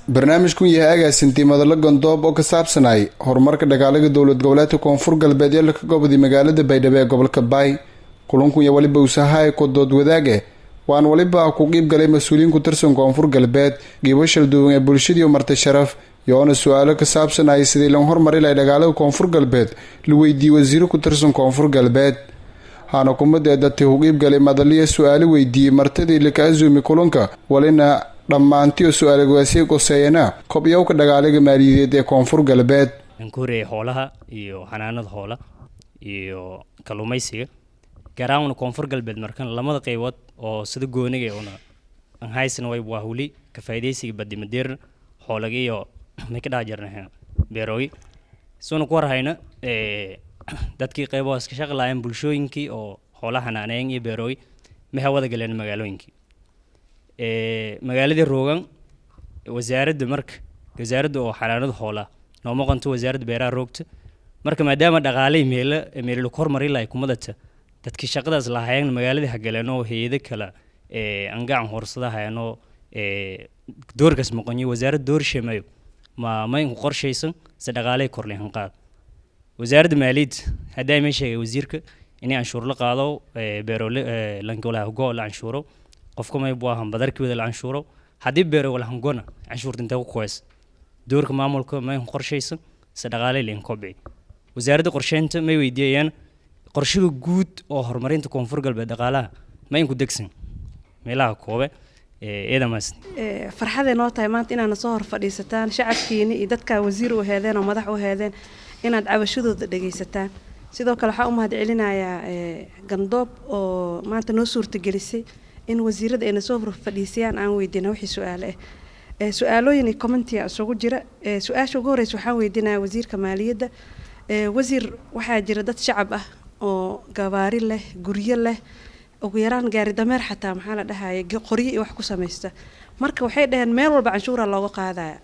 Barnaamijkun yahay agaasintii madalo Gondoob oo ka saabsanay horumarka dhaqaalaga dowlad goboleedka Koonfur Galbeed ee laka goboday magaalada Baydhabo ee gobolka Baay. Kulankun iyo waliba usahaay kodood wadaage, waan waliba ku qiib galay mas-uuliyiin ku tirsan Koonfur Galbeed, qiibo shalduwan ee bulshadii martay sharaf, iyoona su-aalo ka saabsanayay sidii lan hormari lahay dhaqaalaha Koonfur Galbeed la weydiiyey wasiiro ku tirsan Koonfur Galbeed. Waxaana kumid ee dadkii ku qiib galay madaliya su-aalo weydiiyey martidii laka azumi kulanka, walina dhammaantiyo su-aalagowaasiya qoseeyana kobyowka dhaqaalaga maaliyadeed ee Koonfur Galbeed. Aan ku horeeyay xoolaha iyo xanaanada xoola iyo kalluumaysiga, gaar ahaan una Koonfur Galbeed. Markan lamada qaybood oo sida gooniga una aan haysana way waa huli ka faa'iidaysiga badimadeerna xoolaga iyo may ka dhax jirnay beeroogi. Suuna ku warhayna dadkii qaybood iska shaqlaayeen bulshooyinkii oo xoolaha xanaaneeyeen iyo beeroogi maxay wada galeen magaalooyinkii, magaaladii roogan. Wasaaradda marka, wasaaradda oo xanaanada xoolaha nooma qonto, wasaaradda beeraha roogta. Marka maadaama dhaqaalay meelo meelo lagu hormari lahay kumadata, dadkii shaqadaas lahaayeen magaaladii hagaleen oo hay'ado kale angacan horsada hayeen oo doorkaas maqonyo, wasaaradda doorsheemayo ma inku qorshaysan se dhaqaalay korlay qaad. Wasaaradda maaliyadda haddaa ma sheegay wasiirka inay canshuur la qaado, beerole lankolaha go la canshuuro, qofka may buu ahan badarkii wada la canshuuro, haddii beero wala hangona canshuurta intee ku koys, doorka maamulka ma inku qorshaysan se dhaqaalay lain kobci. Wasaaradda qorsheynta may weydiiyayaan qorshaha guud oo horumarinta Koonfur Galbeed dhaqaalaha ma inku degsan meelaha koobe eedamaas. Farxaday noo tahay maanta inaad soo hor fadhiisataan shacabkiini iyo dadkaa wasiir u heedeen oo madax u heedeen, inaad cabashadooda dhegaysataan. Sidoo kale waxaa u mahad celinayaa Gandoob oo maanta noo suurtagelisay in wasiirada ayna soo hor fadhiisayaan, aan weydiina wixii su-aale ah. Su-aalooyin iyo commentia isugu jira. Su-aasha ugu horeysa waxaan weydiinayaa wasiirka maaliyadda. Wasiir, waxaa jira dad shacab ah oo gawaari leh, guryo leh, ugu yaraan gaari dameer xataa, maxaa la dhahaya, qoryo iyo wax ku samaysta. Marka waxay dhaheen meel walba canshuura looga qaadaya.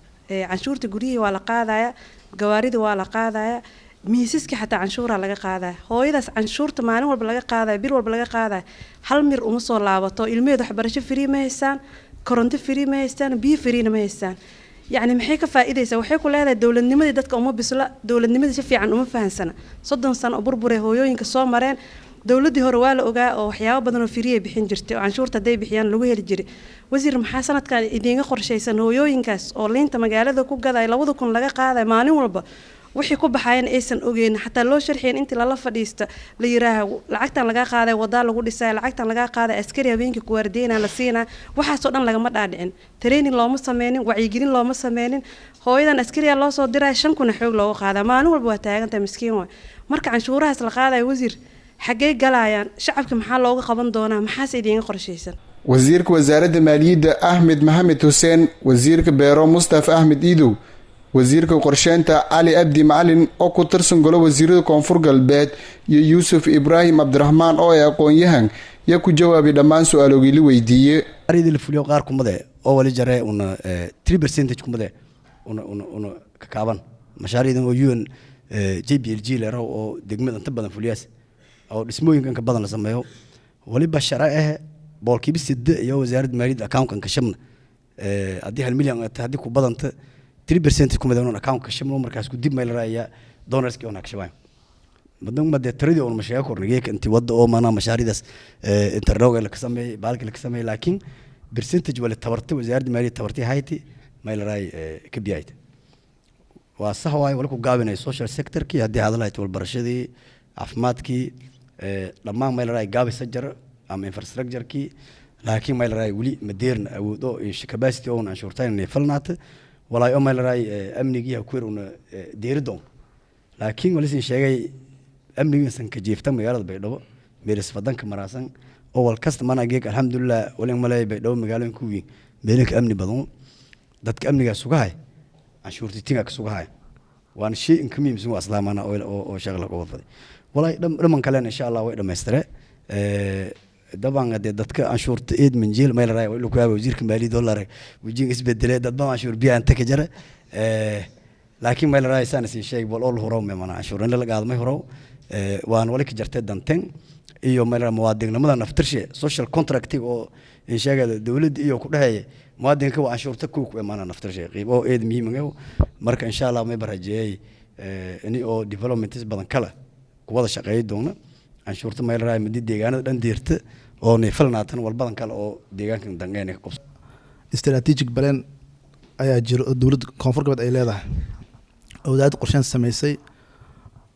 Canshuurta guryihii waa la qaadaya, gawaarida waa la qaadaya, miisaska xataa canshuura laga qaadaya. Hooyadaas canshuurta maalin walba laga qaadaya, bil walba laga qaadaya, hal mir uma soo laabato. Ilmaheed waxbarasho free ma haystaan, koronto free ma haystaan, biyo freena ma haystaan. Yacni maxay ka faa'iidaysaa? Waxay ku leedahay dowladnimadii dadka uma bisla, dowladnimadii si fiican uma fahansana. 30 sano oo burburay hooyooyinka soo mareen. Dowladdii hore waa la ogaa oo waxyaabo badan oo free ay bixin jirtay oo canshuurta hadday bixiyaan lagu heli jiray. Wasiir, maxaa sanadkan idiinga qorshaysan hooyooyinkaas oo liinta magaalada ku gaday, 2000 laga qaaday maalin walba, wixii ku baxayan aysan ogeyn, xataa loo sharxiyin, intii lala fadhiista la yiraaha lacagtan lagaa qaaday wadaa lagu dhisay, lacagtan lagaa qaaday askari habeenkii kuwaardeyna la siinaa? Waxaasoo dhan lagama dhaadhicin, training looma sameynin, wacyigelin looma sameynin. Hooyadan askariya loo soo diray, 5000 xoog looga qaadaa maalin walba, waa taagantahay, miskiin waay. Marka canshuurahaas la qaadayo, wasiir, xaggee galayaan? Shacabka maxaa looga qaban doonaa? Maxaase idiinga qorshaysan? Wasiirka wasaaradda maaliyadda Axmed Maxamed Xuseen, wasiirka beero Mustafa Axmed Iidow, wasiirka qorsheynta Cali Abdi Macalin oo ku tirsan golo wasiirada Koonfur Galbeed iyo Yuusuf Ibraahim Cabdiraxmaan oo ay aqoon-yahan yaa ku jawaabay dhammaan su-aaloogii la weydiiye. La fuliyo qaar kumade oo wali jare una 3% kumade una kakaaban mashaariicdan oo UN JBLG leero oo degmada inta badan fuliyaas oo dhismooyinkan ka badan la sameeyo. Waliba sharci ah 8% iyo wasaaradda maaliyadda account-kan ka shabna. Haddii 1 milyan haddii ku badanta, 3% kumade un account ka shabno. Markaas ku dib may la raayaa donorski on akshabaan madan ma dee tiradii oon masheega kornay geeka intii wadda oo maanaa mashaariicdaas interroga la ka sameeyey, baalki la ka sameeyey, laakiin percentage wala tabartay wasaaradda maaliyadda tabartay hayti may la raay ka biyayta. Waa sax waaye, wala ku gaabinay social sectorkii haddii hadalahayd, walbarashadii, caafimaadkii, dhammaan may la raay gaabisa jara ama infrastructure-kii, laakiin may la raay weli madeerna awood oo iyo capacity oon canshuurtayn inay falnaata walaay oo may la raay amnigii ha ku yar una deeridoon. Laakiin walisin sheegay amnigiisan ka jiifta magaalada Baydhabo meelis fadanka maraasan oo wal kasta mana geeg. Alxamdulilah, walin malay Baydhabo magaalooyinka ku weyn meelinka amni badan, dadka amnigaa sugahay, canshuurta tinga ka sugahay, waana shay inka muhiimsan waa islaamana oo shaqa laga wadfaday. Walaay dhaman kalena insha Allah way dhamaystire. Daban dee dadka canshuurta eed manjeel may la raay waa ku yaaba wasiirka maaliyadda dollar wajiga isbedele, dad badan canshuur biya anta ka jara, laakiin may la raay saan isin sheeg bal oo horow me mana canshuur in la qaado may horow waan wali ka jartay danten. Iyo meel muwaadinimada naftirshe, social contract oo in sheegada dowladda iyo ku dhaxeeya muwaadinka waa canshuurta ku imaana naftirshe, qiib oo eed muhiim ah. Marka insha Allah may barajeeyay ini oo developments badan kale ku wada shaqeey doona. Canshuurta meel raay midi deegaanada dhan deerta oo neefalnaatan wal badan kale oo deegaankan dangeyn ka qabso. Strategic plan ayaa jiro oo dowladda Koonfur Galbeed ay leedahay oo wasaaradda qorsheyn sameysay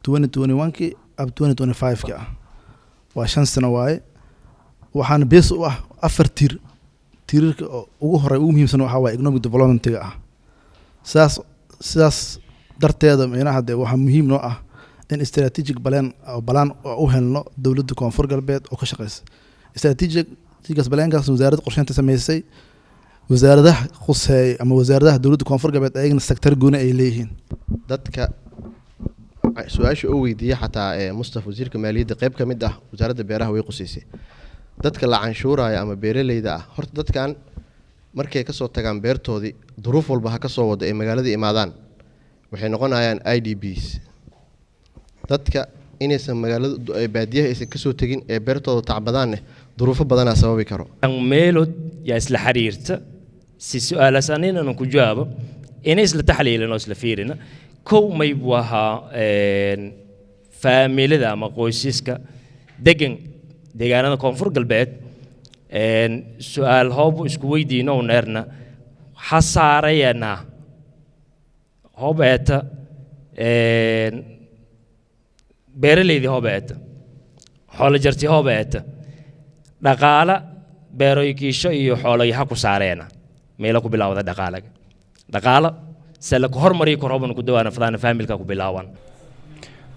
2021-kii up 2025-kii ah, waa 5 sano waaye. Waxaana base u ah afar tiir. Tiirarka oo ugu horey ugu muhiimsan waxaa waaye economic development-iga ah. Sidaas darteeda micnaha dee waxaa muhiim noo ah in strategic plan oo balaan oo u helno dowladda Koonfur Galbeed oo ka shaqeysa strategic plan-kaas wasaaradda qorsheynta sameysay, wasaaradaha khuseeya ama wasaaradaha dowladda Koonfur Galbeed ayagana sector gooni ay leeyihiin. Dadka su-aasha oo weydiiyey xataa ee Mustafa, wasiirka maaliyadda, qeyb ka mid ah wasaaradda beeraha way quseysay. Dadka la canshuuraya ama beeraleyda ah, horta dadkan markay kasoo tagaan beertoodii, duruuf walba ha kasoo wado, ay magaalada imaadaan, waxay noqonayaan IDPs. Dadka inaysan magaalada baadiyaha aysan kasoo tegin ee beertooda tacbadaanne duruufo badanaa sababi karo. Meelood yaa isla xiriirta si su-aalaas aninan ku jawaabo inay isla taxliilin oo isla fiirina. Kow, may buu ahaa faamilada ama qoysaska degan deegaanada Koonfur Galbeed, su-aal hoobu isku weydiino neerna xasaarayana hoob eeta beeraleydii, hoob eeta xoolo jarti, hoob eeta dhaqaala beeroykiisho iyo xoolayaha ku saareena, meelo ku bilaawda dhaqaalaga, dhaqaalo se la ku hormariyo kor hoban ku dawaana fadaana faamilka ku bilaawan.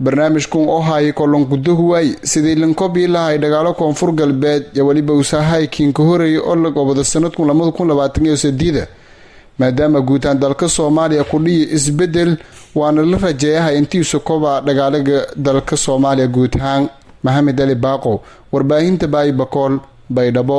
Barnaamijkun oo hayay kolonkudahuwaay sidii linkobii lahay dhagaalo Koonfur Galbeed iyo weliba usahay kiinka horeeyay oo la gobado sanadkun 2023-da, maadaama guutaan dalka Soomaaliya kudhiyi isbedel, waana la rajeeyahay intiisu koba dhagaalaga dalka Soomaaliya guud ahaan. Maxamed Ali Baaqo, warbaahinta Baayi Bakool, Baydhabo.